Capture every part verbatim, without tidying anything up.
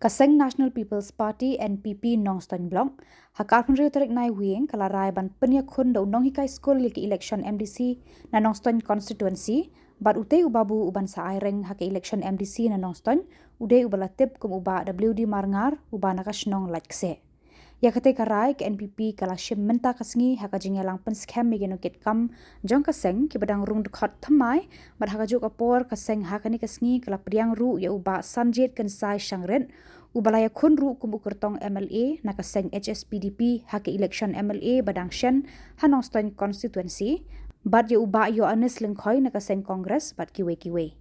Ka seng National People's Party, N P P, Nongstoiñ Block, ha ka arphew hynriew tarik Naiwieng, ka la rai ban pynïakhun da u nonghikai skul ïa ka election M D C na Nongstoiñ Constituency, bad utei u babu uban sa aireng ha ka election M D C na Nongstoiñ, u dei uba la tip kum u Bah W D Marngar, uba na ka shnong Laitksyeh. Ïa katei ka rai ka N P P ka la shim mynta ka sngi ha ka jingïalang pynskhem ïa ki nongkitkam jong ka seng kiba dang rung dkhot thymmai, bad ha kajuh ka por ka seng ha kane ka sngi ka la pdiang ruh ïa u Bah Sanjit Kynsai Shangrit, uba la ïakhun ruh kum u kyrtong M L A na ka seng H S P D P ha ka election M L A ba dang shen ha Nongstoiñ Constituency, bad ïa u Bah Ïoannis Lyngkhoi na ka seng Congress bad kiwei kiwei.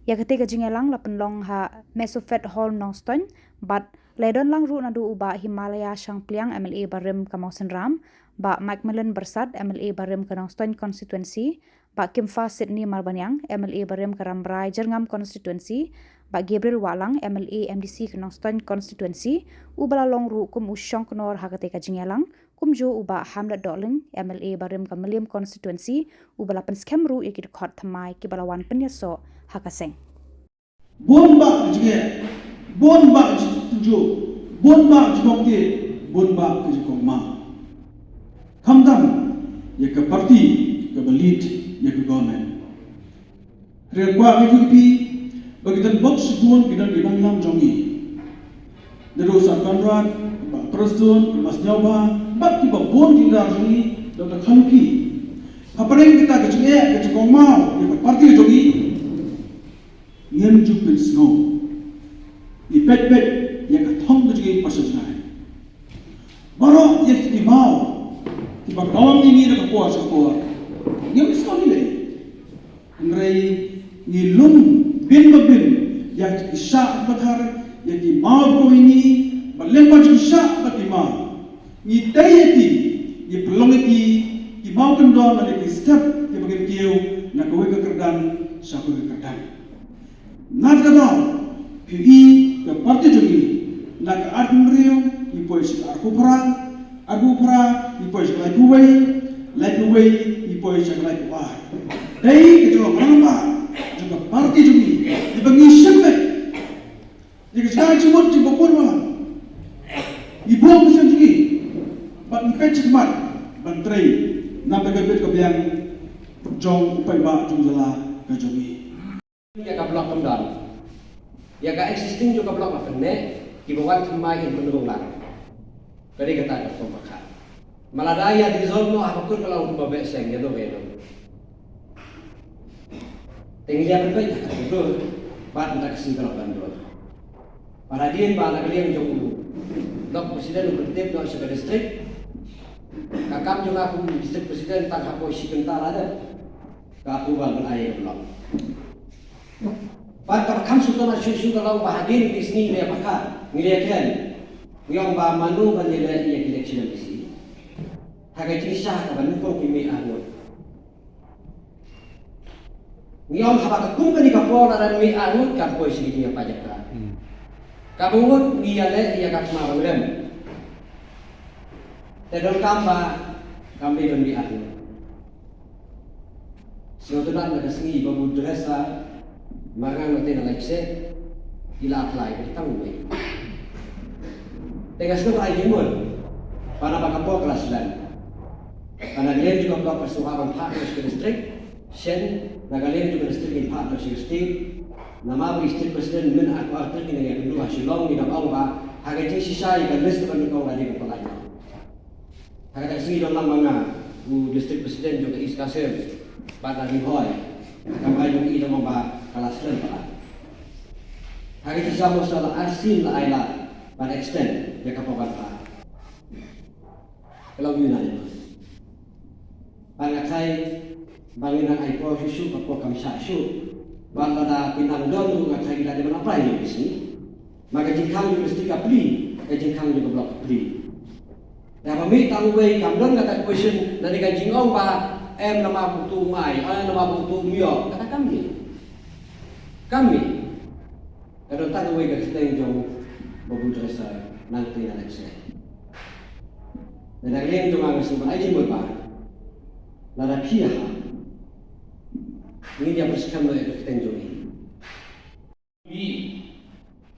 Ïa katei ka jingïalang la pynlong ha Mesophet Hall Nongstoiñ, bad la ïadon lang ruh naduh u Bah Himalaya Shangpliang, M L A barim ka Mawsynram, Bah Macmillan Byrsat, M L A barim ka Nongstoiñ Constituency, Bah Kymfa Sydney Marbaniang, M L A barim ka Rambrai Jyrngam Constituency, Bah Gabriel Wahlang, M L A M D C ka Nongstoiñ Constituency, uba la long ruh kum u shongknor ha katei ka jingïalang, kumjuh u Bah Hamlet Dohling, M L A barim ka Mylliem Constituency, uba la pynskhem ruh ïa ki dkhot thymmai kiba la wan pynïasoh ha ka seng. Bun bah ka jingeh, bun bah ka jingtynjuh, bun bah ka jingkongtied, bun bah ka jingkongmaw. Khamtam ïa ka party kaba lead ïa ka government. Hynrei kwah ban ïathuh ïa phi ba ki donbok shibun ki don ki nongïalam jong ngi. Naduh Sir Conrad, Bah Prestone, Bah Sniawbha, bad kiba bun ki dar jong ngi, Doctor Khanuki. Hapdeng kita ka jingeh, ka jingkongmaw ïa ka party jong ngi, ngim ju pynsngew. Ngi peit peit ïa ka thong ka jong ngi parsha jngai. Baroh ïa ki maw kiba kawang ïa ngi na ka por sha ka por, ngim sngew ngi leh. Hynrei ngi lum bin ba bin ïa ki shah ki pathar, ïa ki maw ba kawang ïa ngi, bad lem bad ki shah bad ki maw. Ngi tei ïa ki, ngi pynlong ïa ki, ki maw kyndon lane ki step kiba ngin kiew na kawei ka kyrdan sha kawei ka kyrdan. Ngat ka daw, phi i ka party jong ngi, na ka arphew hynriew ngi poi sha ka arphew phra, arphew phra ngi poi sha ka laiphew wei, laiphew wei ngi poi sha ka laiphew ar. Dei ka jinglong rangbah jong ka party jong ngi, iba ngi shim beit ïa ka jingngeit jingmut jong ka bun balang. Ngi buh ka seng jong ngi bad ngi peit shakhmat ban trei na ka bynta ka biang jong u paidbah jong ka jylla ka jong ngi. Ïa ka block kam don. Ïa ka existing jong ka block la pynneh, kiba wan thymmai kin pynrung lang. Ka dei kata ka rukom ba khat. Ma lada ïa dissolve noh ha ka kut ka long kumba beh seng ïa no ïa no. Te ngi ïa pynbeit ha ka kut bad mynta ka sngi ka la ban dur. Bad hadien ba na ka liang jong u block president u pyntip noh sha ka district, ka kam jong nga kum district president tang hapoh shi kynta la dep ka approval ban ai ïa ka block. Bad kaba kham sngewtynnat shuh shuh ka long ba hadien ki sngi ngi la ïa pyrkhat, ngi la ïa kren, ngi ong ba mano ban ïaleh ïa ki election M D C. Ha ka jingshisha kaba nyngkong ki mih arngut. Ngi ong haba ka kum kane ka por lada mih arngut kan poi sha ki jingïapait ïapra. Kaba ngut ngi ïaleh ïa ka thma ban rem. Te donkam ba kam dei ban mih arngut. Sngewtynnat na ka sngi ba Babu Dresser Marngar na te na Laitksyeh i la apply ka tang wei. Te nga sngewbha ai jingmut ba na ba ka por ka la slem. Ba na ka liang jong ka block ka sngewbha ban phah noh sha ka district, shen na ka liang jong ka district ngin phah noh sha ka state. Namar ba i state president mynta ka article ngi nang ïakynduh ha Shillong ngi dang ong ba ha ka jingshisha ïa ka list kaba nyngkong la dei ban pyllait noh. Ha kata ka sngi don lang ma nga u district president jong ka East Khasi Hills bad la Ri Bhoi. Ka rai jong i dang ong ba ka la slem palat. Ha ka jingshisha mo sa la arsien la ai lad ban extend ïa ka por ban phah. Ka long unanimous. Bad nga tharai ba ngin nang ai por shuh shuh, ka por kam shah shuh. Bad lada ki nang don ruh nga tharai ki la dei ban apply ïa ka sngi. Ma ka jingkhang jong ka district ka plie, ka jingkhang jong ka block ka plie. Te haba mih tang uwei kam don kata ka question lane ka jingong ba em namar ba uto um ai, em namar ba uto um ïoh, kata kam mih. Kam mih. Ka don tang uwei ka kyrteng jong Babu Dresser na ka tnga Laitksyeh. Te na ka liang jong nga nga sngewbha ai jingmut ba lada phi ïa ha ngin ïa pyrshang noh ïa ka kyrteng jong ngi. Ngi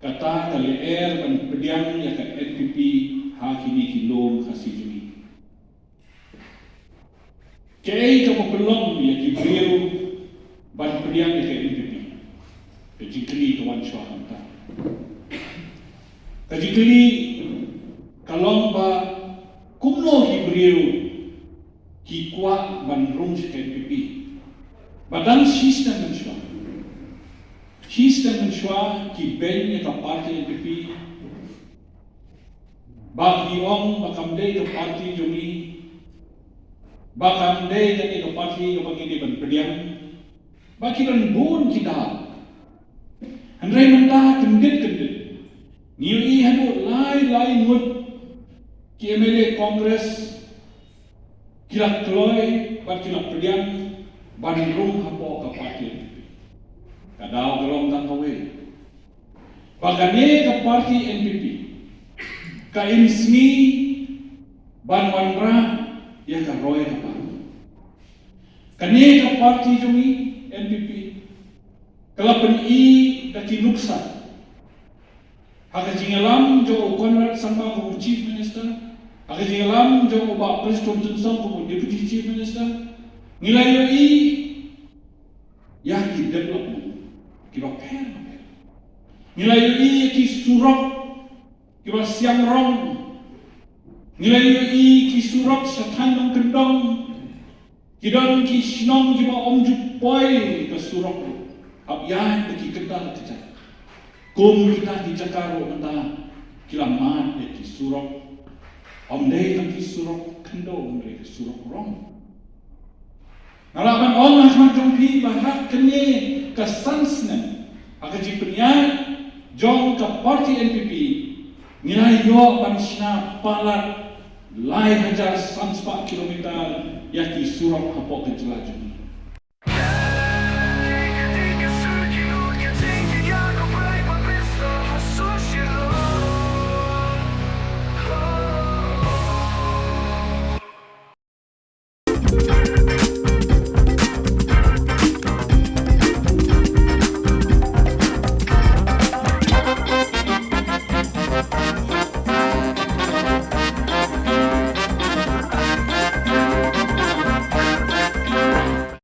kata ka leh Ïa ban pdiang ïa ka N P P ha kine ki lum Khasi jong ngi. Kaei kaba pynlong ïa ki briew ban pdiang ïa ka N P P? Ka jingkylli ka wan shuwa hangta. Ka jingkylli ka long ba kumno ki briew ki kwah ban rung sha ka N P P? Ba dang shi snem mynshuwa, shi snem mynshuwa ki beiñ ïa ka party N P P. Ba ki ong ba kam dei ka party jong ngi, ba kam dei kane ka party kaba ngi dei ban pdiang, ba ki don bun ki daw. Hynrei mynta kyndit kyndit ngi ïohi haduh lai lai ngut ki M L A Congress ki la kloi bad ki la pdiang ban rung hapoh ka party N P P. Ka daw ka long tang kawei, ba kane ka party N P P ka im sngi ban wanrah ïa ka roi ka par. Kane ka party jong ngi N P P ka la pyni da ki nuksa. Ha ka jingïalam jong u Conrad Sangma kum u Chief Minister, ha ka jingïalam jong u Bah Prestone Tynsong kum u Deputy Chief Minister, ngi la ïohi ïa ki development kiba pher ba pher. Ngi la ïohi ïa ki surok kiba siang rong. Ngi la ïohi ki surok sha thaiñ nongkyndong. Ki don ki shnong kiba ym ju poi ka surok ruh, hap ïaid da ki kynta kjat. Kum kita ki jaka ruh mynta ki la mad ïa ki surok. Ym dei tang ki surok khyndew, hynrei ki surok rong. Nga lah ban ong ha khmat jong phi ba ha kane ka san snem ha ka jingpynïaid jong ka party N P P, ngi la ïoh ban shna palat lai hajar san spah kilometer ïa ki surok hapoh ka jylla jong ngi.